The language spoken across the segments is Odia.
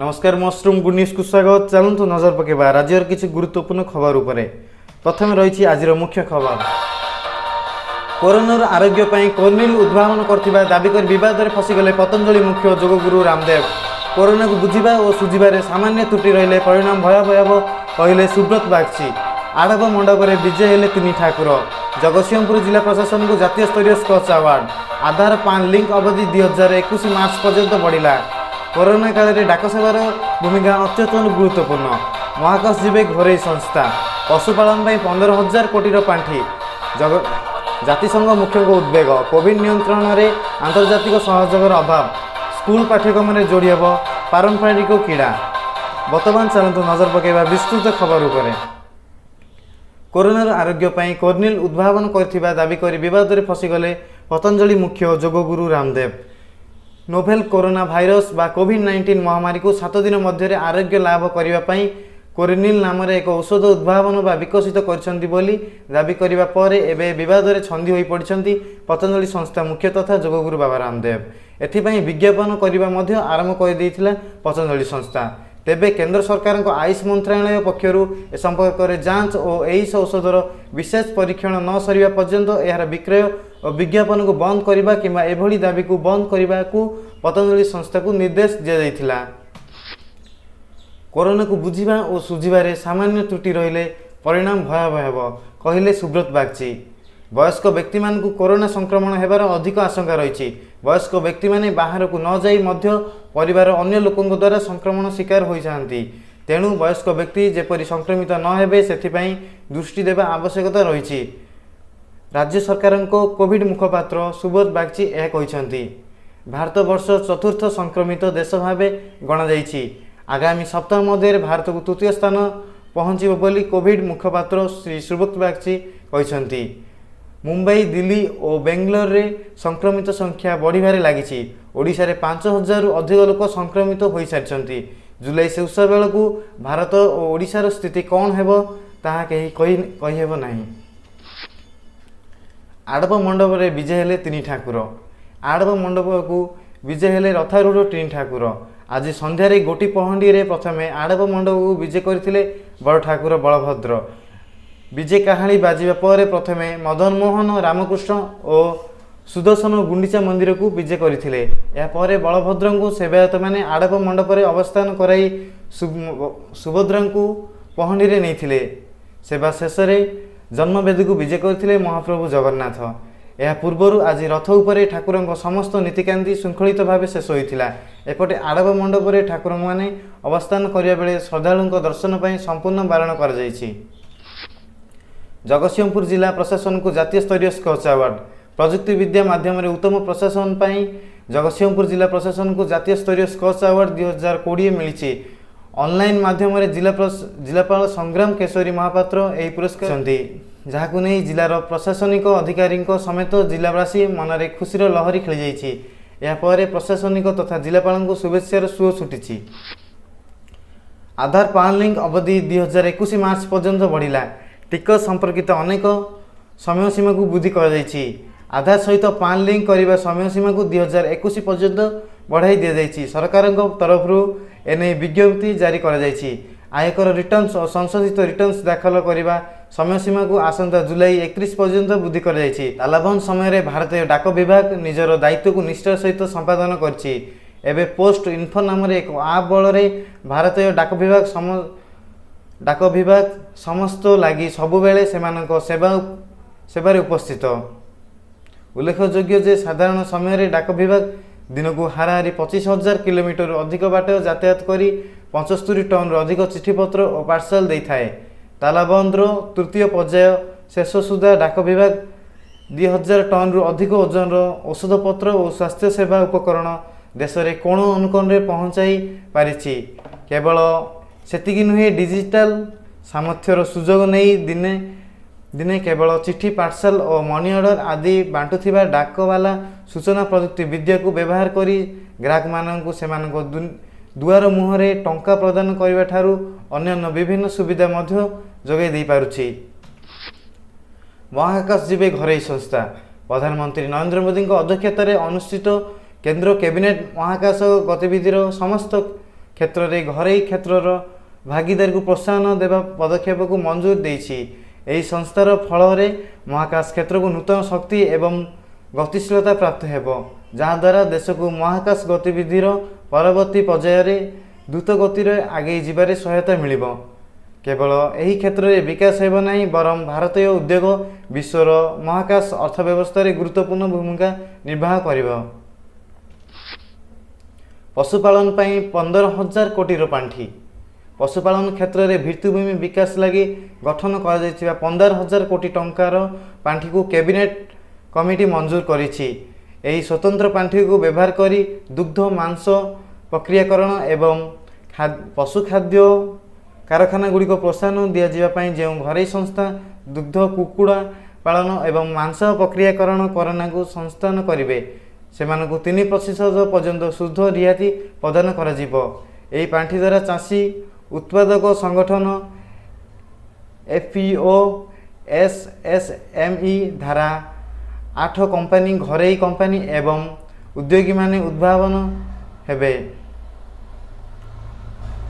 ନମସ୍କାର, ମସରୁମ୍ ଗୁଡ୍ ନ୍ୟୁଜ୍କୁ ସ୍ୱାଗତ। ଚାଲନ୍ତୁ ନଜର ପକାଇବା ରାଜ୍ୟର କିଛି ଗୁରୁତ୍ୱପୂର୍ଣ୍ଣ ଖବର ଉପରେ। ପ୍ରଥମେ ରହିଛି ଆଜିର ମୁଖ୍ୟ ଖବର। କରୋନାର ଆରୋଗ୍ୟ ପାଇଁ କୋର୍ନିଲ ଉଦ୍ଭାବନ କରିଥିବା ଦାବି କରି ବିବାଦରେ ଫସିଗଲେ ପତଞ୍ଜଳି ମୁଖ୍ୟ ଯୋଗଗୁରୁ ରାମଦେବ। କରୋନାକୁ ବୁଝିବା ଓ ସୁଝିବାରେ ସାମାନ୍ୟ ତ୍ରୁଟି ରହିଲେ ପରିଣାମ ଭୟାବହ ହେବ, କହିଲେ ସୁବ୍ରତ ବାଗଚି। ଆଡ଼ପ ମଣ୍ଡପରେ ବିଜେ ହେଲେ ତିନି ଠାକୁର। ଜଗତସିଂହପୁର ଜିଲ୍ଲା ପ୍ରଶାସନକୁ ଜାତୀୟ ସ୍ତରୀୟ ସ୍କଚ୍ ଆୱାର୍ଡ। ଆଧାର ପାନ୍ ଲିଙ୍କ ଅବଧି 2021 ମାର୍ଚ୍ଚ ପର୍ଯ୍ୟନ୍ତ ବଢ଼ିଲା। କରୋନା କାଳରେ ଡାକସେବାର ଭୂମିକା ଅତ୍ୟନ୍ତ ଗୁରୁତ୍ୱପୂର୍ଣ୍ଣ। ମହାକାଶ ଯିବେ ଘରୋଇ ସଂସ୍ଥା। ପଶୁପାଳନ ପାଇଁ 15,000 କୋଟିର ପାଣ୍ଠି। ଜାତିସଂଘ ମୁଖ୍ୟଙ୍କ ଉଦ୍ବେଗ, କୋଭିଡ ନିୟନ୍ତ୍ରଣରେ ଆନ୍ତର୍ଜାତିକ ସହଯୋଗର ଅଭାବ। ସ୍କୁଲ ପାଠ୍ୟକ୍ରମରେ ଯୋଡ଼ି ହେବ ପାରମ୍ପରିକ କ୍ରୀଡ଼ା। ବର୍ତ୍ତମାନ ଚାଲନ୍ତୁ ନଜର ପକାଇବା ବିସ୍ତୃତ ଖବର ଉପରେ। କରୋନାର ଆରୋଗ୍ୟ ପାଇଁ କୋର୍ନିଲ ଉଦ୍ଭାବନ କରିଥିବା ଦାବି କରି ବିବାଦରେ ଫସିଗଲେ ପତଞ୍ଜଳି ମୁଖ୍ୟ ଯୋଗଗୁରୁ ରାମଦେବ। ନୋଭେଲ କରୋନା ଭାଇରସ ବା କୋଭିଡ-19 ମହାମାରୀକୁ 7 ଦିନ ମଧ୍ୟରେ ଆରୋଗ୍ୟ ଲାଭ କରିବା ପାଇଁ କୋରିନିଲ ନାମରେ ଏକ ଔଷଧ ଉଦ୍ଭାବନ ବା ବିକଶିତ କରିଛନ୍ତି ବୋଲି ଦାବି କରିବା ପରେ ଏବେ ବିବାଦରେ ଛନ୍ଦି ହୋଇପଡ଼ିଛନ୍ତି ପତଞ୍ଜଳି ସଂସ୍ଥା ମୁଖ୍ୟ ତଥା ଯୋଗଗୁରୁ ବାବା ରାମଦେବ। ଏଥିପାଇଁ ବିଜ୍ଞାପନ କରିବା ମଧ୍ୟ ଆରମ୍ଭ କରିଦେଇଥିଲା ପତଞ୍ଜଳି ସଂସ୍ଥା। ତେବେ କେନ୍ଦ୍ର ସରକାରଙ୍କ ଆୟୁଷ ମନ୍ତ୍ରଣାଳୟ ପକ୍ଷରୁ ଏ ସମ୍ପର୍କରେ ଯାଞ୍ଚ ଓ ଏହି ଔଷଧର ବିଶେଷ ପରୀକ୍ଷଣ ନ ସରିବା ପର୍ଯ୍ୟନ୍ତ ଏହାର ବିକ୍ରୟ ଓ ବିଜ୍ଞାପନକୁ ବନ୍ଦ କରିବା କିମ୍ବା ଏଭଳି ଦାବିକୁ ବନ୍ଦ କରିବାକୁ ପତଞ୍ଜଳି ସଂସ୍ଥାକୁ ନିର୍ଦ୍ଦେଶ ଦିଆଯାଇଥିଲା। କରୋନାକୁ ବୁଝିବା ଓ ସୁଝିବାରେ ସାମାନ୍ୟ ତ୍ରୁଟି ରହିଲେ ପରିଣାମ ଭୟାବହ ହେବ, କହିଲେ ସୁବ୍ରତ ବାଗଚି। ବୟସ୍କ ବ୍ୟକ୍ତିମାନଙ୍କୁ କରୋନା ସଂକ୍ରମଣ ହେବାର ଅଧିକ ଆଶଙ୍କା ରହିଛି। ବୟସ୍କ ବ୍ୟକ୍ତିମାନେ ବାହାରକୁ ନ ଯାଇ ମଧ୍ୟ ପରିବାର ଅନ୍ୟ ଲୋକଙ୍କ ଦ୍ୱାରା ସଂକ୍ରମଣ ଶିକାର ହୋଇଥାନ୍ତି। ତେଣୁ ବୟସ୍କ ବ୍ୟକ୍ତି ଯେପରି ସଂକ୍ରମିତ ନ ହେବେ, ସେଥିପାଇଁ ଦୃଷ୍ଟି ଦେବା ଆବଶ୍ୟକତା ରହିଛି। ରାଜ୍ୟ ସରକାରଙ୍କ କୋଭିଡ ମୁଖପାତ୍ର ସୁବ୍ରତ ବାଗଚି ଏହା କହିଛନ୍ତି। ଭାରତବର୍ଷ ଚତୁର୍ଥ ସଂକ୍ରମିତ ଦେଶ ଭାବେ ଗଣାଯାଇଛି। ଆଗାମୀ ସପ୍ତାହ ମଧ୍ୟରେ ଭାରତକୁ ତୃତୀୟ ସ୍ଥାନ ପହଞ୍ଚିବ ବୋଲି କୋଭିଡ ମୁଖପାତ୍ର ଶ୍ରୀ ସୁବ୍ରତ ବାଗଚି କହିଛନ୍ତି। ମୁମ୍ବାଇ, ଦିଲ୍ଲୀ ଓ ବେଙ୍ଗଲୋରରେ ସଂକ୍ରମିତ ସଂଖ୍ୟା ବଢ଼ିବାରେ ଲାଗିଛି। ଓଡ଼ିଶାରେ 5,000ରୁ ଅଧିକ ଲୋକ ସଂକ୍ରମିତ ହୋଇସାରିଛନ୍ତି। ଜୁଲାଇ ଶେଷ ବେଳକୁ ଭାରତ ଓ ଓଡ଼ିଶାର ସ୍ଥିତି କ'ଣ ହେବ, ତାହା କେହି କହିହେବ ନାହିଁ। ଆଡ଼ପ ମଣ୍ଡପରେ ବିଜେ ହେଲେ ତିନି ଠାକୁର। ଆଡ଼ପ ମଣ୍ଡପକୁ ବିଜେ ହେଲେ ରଥାରୂଢ଼ ତିନି ଠାକୁର। ଆଜି ସନ୍ଧ୍ୟାରେ ଗୋଟି ପହଣ୍ଡିରେ ପ୍ରଥମେ ଆଡ଼ପ ମଣ୍ଡପକୁ ବିଜେ କରିଥିଲେ ବଡ଼ ଠାକୁର ବଳଭଦ୍ର। ବିଜେ କାହାଳି ବାଜିବା ପରେ ପ୍ରଥମେ ମଦନମୋହନ, ରାମକୃଷ୍ଣ ଓ ସୁଦର୍ଶନ ଗୁଣ୍ଡିଚା ମନ୍ଦିରକୁ ବିଜେ କରିଥିଲେ। ଏହାପରେ ବଳଭଦ୍ରଙ୍କୁ ସେବାୟତମାନେ ଆଡ଼ପ ମଣ୍ଡପରେ ଅବସ୍ଥାନ କରାଇ ସୁଭଦ୍ରାଙ୍କୁ ପହଣ୍ଡିରେ ନେଇଥିଲେ। ସେବା ଶେଷରେ ଜନ୍ମବେଦୀକୁ ବିଜେ କରିଥିଲେ ମହାପ୍ରଭୁ ଜଗନ୍ନାଥ। ଏହା ପୂର୍ବରୁ ଆଜି ରଥ ଉପରେ ଠାକୁରଙ୍କ ସମସ୍ତ ନୀତିକାନ୍ତି ଶୃଙ୍ଖଳିତ ଭାବେ ଶେଷ ହୋଇଥିଲା। ଏପଟେ ଆଡ଼ପ ମଣ୍ଡପରେ ଠାକୁରମାନେ ଅବସ୍ଥାନ କରିବା ବେଳେ ଶ୍ରଦ୍ଧାଳୁଙ୍କ ଦର୍ଶନ ପାଇଁ ସମ୍ପୂର୍ଣ୍ଣ ବାରଣ କରାଯାଇଛି। ଜଗତସିଂହପୁର ଜିଲ୍ଲା ପ୍ରଶାସନକୁ ଜାତୀୟ ସ୍ତରୀୟ ସ୍କଚ୍ ଆୱାର୍ଡ। ପ୍ରଯୁକ୍ତିବିଦ୍ୟା ମାଧ୍ୟମରେ ଉତ୍ତମ ପ୍ରଶାସନ ପାଇଁ ଜଗତସିଂହପୁର ଜିଲ୍ଲା ପ୍ରଶାସନକୁ ଜାତୀୟ ସ୍ତରୀୟ ସ୍କଚ୍ ଆୱାର୍ଡ 2020 ମିଳିଛି। ଅନଲାଇନ୍ ମାଧ୍ୟମରେ ଜିଲ୍ଲାପାଳ ସଂଗ୍ରାମ କେଶରୀ ମହାପାତ୍ର ଏହି ପୁରସ୍କାର ଦେଇଛନ୍ତି, ଯାହାକୁ ନେଇ ଜିଲ୍ଲାର ପ୍ରଶାସନିକ ଅଧିକାରୀଙ୍କ ସମେତ ଜିଲ୍ଲାବାସୀ ମନରେ ଖୁସିର ଲହରୀ ଖେଳିଯାଇଛି। ଏହାପରେ ପ୍ରଶାସନିକ ତଥା ଜିଲ୍ଲାପାଳଙ୍କୁ ଶୁଭେଚ୍ଛାର ସୁଅ ଛୁଟିଛି। ଆଧାର ପାନ୍ ଲିଙ୍କ ଅବଧି 2021 ମାର୍ଚ୍ଚ ପର୍ଯ୍ୟନ୍ତ ବଢ଼ିଲା। ଟିକସ ସମ୍ପର୍କିତ ଅନେକ ସମୟ ସୀମାକୁ ବୃଦ୍ଧି କରାଯାଇଛି। ଆଧାର ସହିତ ପାନ୍ ଲିଙ୍କ କରିବା ସମୟ ସୀମାକୁ 2021 ପର୍ଯ୍ୟନ୍ତ ବଢ଼ାଇ ଦିଆଯାଇଛି। ସରକାରଙ୍କ ତରଫରୁ ଏନେଇ ବିଜ୍ଞପ୍ତି ଜାରି କରାଯାଇଛି। ଆୟକର ରିଟର୍ଣ୍ଣସ ଓ ସଂଶୋଧିତ ରିଟର୍ଣ୍ଣସ ଦାଖଲ କରିବା ସମୟ ସୀମାକୁ ଆସନ୍ତା ଜୁଲାଇ 31 ପର୍ଯ୍ୟନ୍ତ ବୃଦ୍ଧି କରାଯାଇଛି। ତାଲାବନ୍ଦ ସମୟରେ ଭାରତୀୟ ଡାକ ବିଭାଗ ନିଜର ଦାୟିତ୍ୱକୁ ନିଷ୍ଠାର ସହିତ ସମ୍ପାଦନ କରିଛି। ଏବେ ପୋଷ୍ଟ ଇନଫୋ ନାମରେ ଏକ ଆପ୍ ବଳରେ ଭାରତୀୟ ଡାକ ବିଭାଗ ସମସ୍ତ ଲାଗି ସବୁବେଳେ ସେମାନଙ୍କ ସେବାରେ ଉପସ୍ଥିତ। ଉଲ୍ଲେଖଯୋଗ୍ୟ ଯେ, ସାଧାରଣ ସମୟରେ ଡାକ ବିଭାଗ ଦିନକୁ ହାରାହାରି 25,000 କିଲୋମିଟରରୁ ଅଧିକ ବାଟ ଯାତାୟାତ କରି 75 ଟନ୍ରୁ ଅଧିକ ଚିଠିପତ୍ର ଓ ପାର୍ସଲ ଦେଇଥାଏ। ତାଲାବନ୍ଦର ତୃତୀୟ ପର୍ଯ୍ୟାୟ ଶେଷ ସୁଦ୍ଧା ଡାକ ବିଭାଗ 2000 ଟନ୍ରୁ ଅଧିକ ଓଜନର ଔଷଧପତ୍ର ଓ ସ୍ୱାସ୍ଥ୍ୟ ସେବା ଉପକରଣ ଦେଶରେ କୋଣ ଅନୁକୋଣରେ ପହଞ୍ଚାଇ ପାରିଛି। କେବଳ ସେତିକି ନୁହେଁ, ଡିଜିଟାଲ ସାମର୍ଥ୍ୟର ସୁଯୋଗ ନେଇ ଦିନେ ଦିନେ କେବଳ ଚିଠି, ପାର୍ସଲ ଓ ମନି ଅର୍ଡର ଆଦି ବାଣ୍ଟୁଥିବା ଡାକବାଲା ସୂଚନା ପ୍ରଯୁକ୍ତି ବିଦ୍ୟାକୁ ବ୍ୟବହାର କରି ଗ୍ରାହକମାନଙ୍କୁ ସେମାନଙ୍କ ଦୁଆର ମୁହଁରେ ଟଙ୍କା ପ୍ରଦାନ କରିବା ଠାରୁ ଅନ୍ୟାନ୍ୟ ବିଭିନ୍ନ ସୁବିଧା ମଧ୍ୟ ଯୋଗାଇ ଦେଇପାରୁଛି। ମହାକାଶ ଯିବେ ଘରୋଇ ସଂସ୍ଥା। ପ୍ରଧାନମନ୍ତ୍ରୀ ନରେନ୍ଦ୍ର ମୋଦିଙ୍କ ଅଧ୍ୟକ୍ଷତାରେ ଅନୁଷ୍ଠିତ କେନ୍ଦ୍ର କ୍ୟାବିନେଟ୍ ମହାକାଶ ଗତିବିଧିର ସମସ୍ତ କ୍ଷେତ୍ରରେ ଘରୋଇ କ୍ଷେତ୍ରର ଭାଗିଦାରୀକୁ ପ୍ରୋତ୍ସାହନ ଦେବା ପଦକ୍ଷେପକୁ ମଞ୍ଜୁର ଦେଇଛି। ଏହି ସଂସ୍ଥାର ଫଳରେ ମହାକାଶ କ୍ଷେତ୍ରକୁ ନୂତନ ଶକ୍ତି ଏବଂ ଗତିଶୀଳତା ପ୍ରାପ୍ତ ହେବ, ଯାହାଦ୍ୱାରା ଦେଶକୁ ମହାକାଶ ଗତିବିଧିର ପରବର୍ତ୍ତୀ ପର୍ଯ୍ୟାୟରେ ଦ୍ରୁତ ଗତିରେ ଆଗେଇ ଯିବାରେ ସହାୟତା ମିଳିବ। କେବଳ ଏହି କ୍ଷେତ୍ରରେ ବିକାଶ ହେବ ନାହିଁ, ବରଂ ଭାରତୀୟ ଉଦ୍ୟୋଗ ବିଶ୍ୱର ମହାକାଶ ଅର୍ଥବ୍ୟବସ୍ଥାରେ ଗୁରୁତ୍ୱପୂର୍ଣ୍ଣ ଭୂମିକା ନିର୍ବାହ କରିବ। ପଶୁପାଳନ ପାଇଁ 15,000 କୋଟିର ପାଣ୍ଠି। ପଶୁପାଳନ କ୍ଷେତ୍ରରେ ଭିତ୍ତିଭୂମି ବିକାଶ ଲାଗି ଗଠନ କରାଯାଇଥିବା 15,000 କୋଟି ଟଙ୍କାର ପାଣ୍ଠିକୁ କ୍ୟାବିନେଟ୍ କମିଟି ମଞ୍ଜୁର କରିଛି। ଏହି ସ୍ୱତନ୍ତ୍ର ପାଣ୍ଠିକୁ ବ୍ୟବହାର କରି ଦୁଗ୍ଧ, ମାଂସ ପ୍ରକ୍ରିୟାକରଣ ଏବଂ ପଶୁ ଖାଦ୍ୟ କାରଖାନାଗୁଡ଼ିକ ପ୍ରୋତ୍ସାହନ ଦିଆଯିବା ପାଇଁ ଯେଉଁ ଘରୋଇ ସଂସ୍ଥା ଦୁଗ୍ଧ, କୁକୁଡ଼ା ପାଳନ ଏବଂ ମାଂସ ପ୍ରକ୍ରିୟାକରଣ କାରଖାନାକୁ ସଂସ୍ଥାନ କରିବେ, ସେମାନଙ୍କୁ 3% ପର୍ଯ୍ୟନ୍ତ ସୁଧ ରିହାତି ପ୍ରଦାନ କରାଯିବ। ଏହି ପାଣ୍ଠି ଦ୍ୱାରା ଚାଷୀ ଉତ୍ପାଦକ ସଂଗଠନ, ଏଫ୍ପିଓ, ଏସ୍ଏସ୍ଏମ୍ଇ ଧାରା 8 କମ୍ପାନୀ, ଘରୋଇ କମ୍ପାନୀ ଏବଂ ଉଦ୍ୟୋଗୀମାନେ ଉଦ୍ଭାବନ ହେବେ।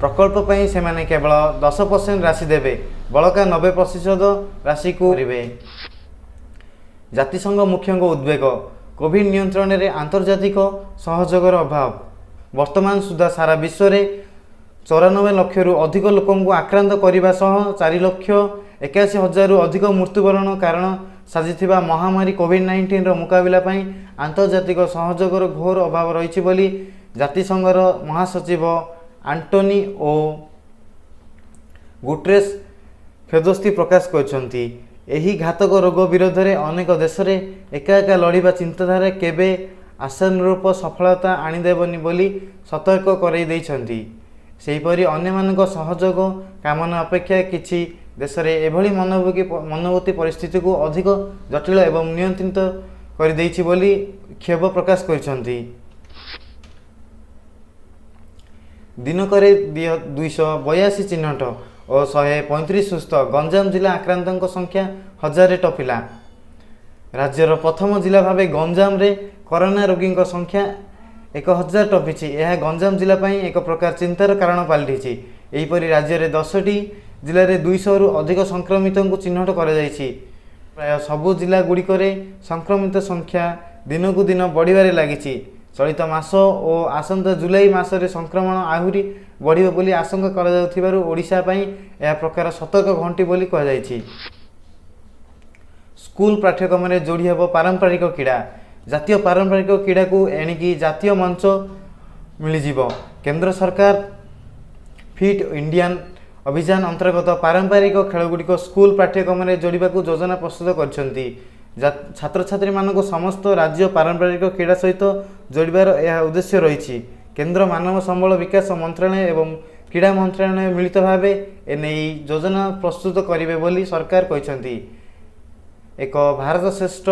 ପ୍ରକଳ୍ପ ପାଇଁ ସେମାନେ କେବଳ 10% ରାଶି ଦେବେ, ବଳକା 90% ରାଶିକୁ କରିବେ। ଜାତିସଂଘ ମୁଖ୍ୟଙ୍କ ଉଦ୍ବେଗ, କୋଭିଡ୍ ନିୟନ୍ତ୍ରଣରେ ଆନ୍ତର୍ଜାତିକ ସହଯୋଗର ଅଭାବ। ବର୍ତ୍ତମାନ ସୁଦ୍ଧା ସାରା ବିଶ୍ୱରେ 94 ଲକ୍ଷରୁ ଅଧିକ ଲୋକଙ୍କୁ ଆକ୍ରାନ୍ତ କରିବା ସହ 4,81,000ରୁ ଅଧିକ ମୃତ୍ୟୁବରଣ କାରଣ ସାଜିଥିବା ମହାମାରୀ କୋଭିଡ୍-19ର ମୁକାବିଲା ପାଇଁ ଆନ୍ତର୍ଜାତିକ ସହଯୋଗର ଘୋର ଅଭାବ ରହିଛି ବୋଲି ଜାତିସଂଘର ମହାସଚିବ ଆଣ୍ଟୋନିଓ ଗୁଟେରେସ୍ ଖେଦୋକ୍ତି ପ୍ରକାଶ କରିଛନ୍ତି। ଏହି ଘାତକ ରୋଗ ବିରୋଧରେ ଅନେକ ଦେଶରେ ଏକା ଏକା ଲଢ଼ିବା ଚିନ୍ତାଧାରା କେବେ ଆଶାନୁରୂପ ସଫଳତା ଆଣିଦେବନି ବୋଲି ସତର୍କ କରାଇ ଦେଇଛନ୍ତି। ସେହିପରି ଅନ୍ୟମାନଙ୍କ ସହଯୋଗ କାମନା ଅପେକ୍ଷା କିଛି ଦେଶରେ ଏଭଳି ମନୋବୃତ୍ତି ପରିସ୍ଥିତିକୁ ଅଧିକ ଜଟିଳ ଏବଂ ନିୟନ୍ତ୍ରିତ କରିଦେଇଛି ବୋଲି କ୍ଷୋଭ ପ୍ରକାଶ କରିଛନ୍ତି। ଦିନକରେ 282 ଚିହ୍ନଟ ଓ 135 ସୁସ୍ଥ। ଗଞ୍ଜାମ ଜିଲ୍ଲା ଆକ୍ରାନ୍ତଙ୍କ ସଂଖ୍ୟା ହଜାରେ ଟପିଲା। ରାଜ୍ୟର ପ୍ରଥମ ଜିଲ୍ଲା ଭାବେ ଗଞ୍ଜାମରେ କରୋନା ରୋଗୀଙ୍କ ସଂଖ୍ୟା 1000 ଟପିଛି। ଏହା ଗଞ୍ଜାମ ଜିଲ୍ଲା ପାଇଁ ଏକ ପ୍ରକାର ଚିନ୍ତାର କାରଣ ପାଲଟିଛି। ଏହିପରି ରାଜ୍ୟରେ 10ଟି ଜିଲ୍ଲାରେ 200ରୁ ଅଧିକ ସଂକ୍ରମିତଙ୍କୁ ଚିହ୍ନଟ କରାଯାଇଛି। ପ୍ରାୟ ସବୁ ଜିଲ୍ଲାଗୁଡ଼ିକରେ ସଂକ୍ରମିତ ସଂଖ୍ୟା ଦିନକୁ ଦିନ ବଢ଼ିବାରେ ଲାଗିଛି। ଚଳିତ ମାସ ଓ ଆସନ୍ତା ଜୁଲାଇ ମାସରେ ସଂକ୍ରମଣ ଆହୁରି ବଢ଼ିବ ବୋଲି ଆଶଙ୍କା କରାଯାଉଥିବାରୁ ଓଡ଼ିଶା ପାଇଁ ଏହା ପ୍ରକାର ସତର୍କ ଘଣ୍ଟି ବୋଲି କୁହାଯାଇଛି। ସ୍କୁଲ ପାଠ୍ୟକ୍ରମରେ ଯୋଡ଼ି ହେବ ପାରମ୍ପରିକ କ୍ରୀଡ଼ା। ଜାତୀୟ ପାରମ୍ପରିକ କ୍ରୀଡ଼ାକୁ ଏଣିକି ଜାତୀୟ ମଞ୍ଚ ମିଳିଯିବ। କେନ୍ଦ୍ର ସରକାର ଫିଟ୍ ଇଣ୍ଡିଆନ୍ ଅଭିଯାନ ଅନ୍ତର୍ଗତ ପାରମ୍ପରିକ ଖେଳଗୁଡ଼ିକ ସ୍କୁଲ ପାଠ୍ୟକ୍ରମରେ ଯୋଡ଼ିବାକୁ ଯୋଜନା ପ୍ରସ୍ତୁତ କରିଛନ୍ତି। ଛାତ୍ରଛାତ୍ରୀମାନଙ୍କୁ ସମସ୍ତ ରାଜ୍ୟ ପାରମ୍ପରିକ କ୍ରୀଡ଼ା ସହିତ ଯୋଡ଼ିବାର ଏହା ଉଦ୍ଦେଶ୍ୟ ରହିଛି। କେନ୍ଦ୍ର ମାନବ ସମ୍ବଳ ବିକାଶ ମନ୍ତ୍ରଣାଳୟ ଏବଂ କ୍ରୀଡ଼ା ମନ୍ତ୍ରଣାଳୟ ମିଳିତ ଭାବେ ଏନେଇ ଯୋଜନା ପ୍ରସ୍ତୁତ କରିବେ ବୋଲି ସରକାର କହିଛନ୍ତି। ଏକ ଭାରତ ଶ୍ରେଷ୍ଠ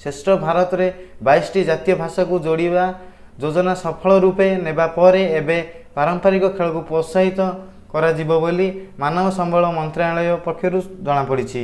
ଶ୍ରେଷ୍ଠ ଭାରତରେ 22ଟି ଜାତୀୟ ଭାଷାକୁ ଯୋଡ଼ିବା ଯୋଜନା ସଫଳ ରୂପେ ନେବା ପରେ ଏବେ ପାରମ୍ପରିକ ଖେଳକୁ ପ୍ରୋତ୍ସାହିତ କରାଯିବ ବୋଲି ମାନବ ସମ୍ବଳ ମନ୍ତ୍ରଣାଳୟ ପକ୍ଷରୁ ଜଣାପଡ଼ିଛି।